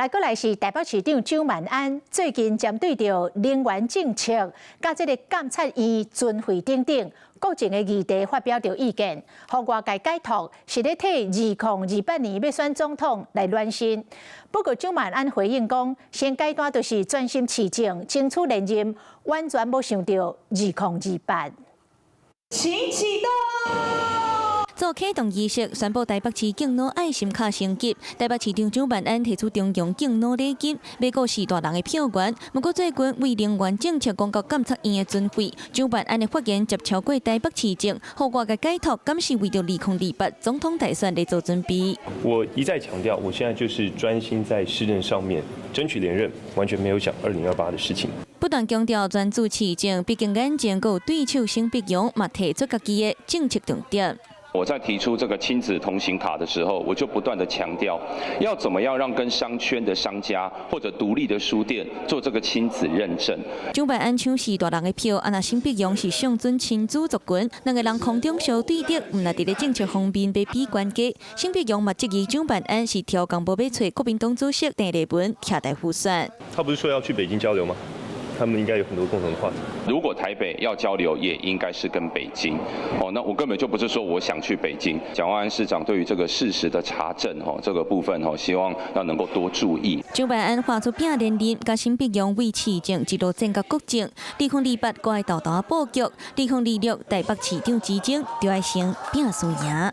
來過來是台北市長蔣萬安，最近針對著能源政策、佮這个監察院存廢等等國政的議題發表著意見，予外界解讀是咧替2028年欲選總統來暖身。不過蔣萬安回應講，現階段就是專心市政，爭取連任，完全無想著2028。請啟動。做啟動儀式，宣布台北市敬老愛心卡升級。台北市長蔣萬安提出中央敬老禮金，欲顧四大人的票源。不過最近為能源政策講到監察院的存廢，蔣萬安的發言接超過台北市政，予外界解讀，敢是為著2028總統大選來做準備。我一再強調，我現在就是專心在市政上面爭取連任，完全沒有想2028的事情。不斷強調專注市政，畢竟眼前閣有對手沈伯洋，嘛提出家己的政策重點。我在提出這個親子同行卡的時候，我就不斷的強調，要怎麼樣讓跟商圈的商家或者獨立的書店做這個親子認證。蔣萬安搶四大人的票，啊若沈伯洋是上準親子族群，兩个人空中相對著，毋但佇咧政策方面欲比懸低。沈伯洋嘛質疑蔣萬安是刁工無欲揣國民黨主席鄭麗文徛台輔選。他不是說要去北京交流嗎？他們應該有很多共同的話題。如果台北要交流，也應該是跟北京。哦，那我根本就不是說我想去北京。蔣萬安市長對於這個事實的查證，吼，這個部分，吼，希望要能夠多注意。蔣萬安畫出拼連任，佮沈伯洋為市政一路戰甲國政，2028閣愛沓沓佈局，2026台北市長之爭就愛先拼輸贏。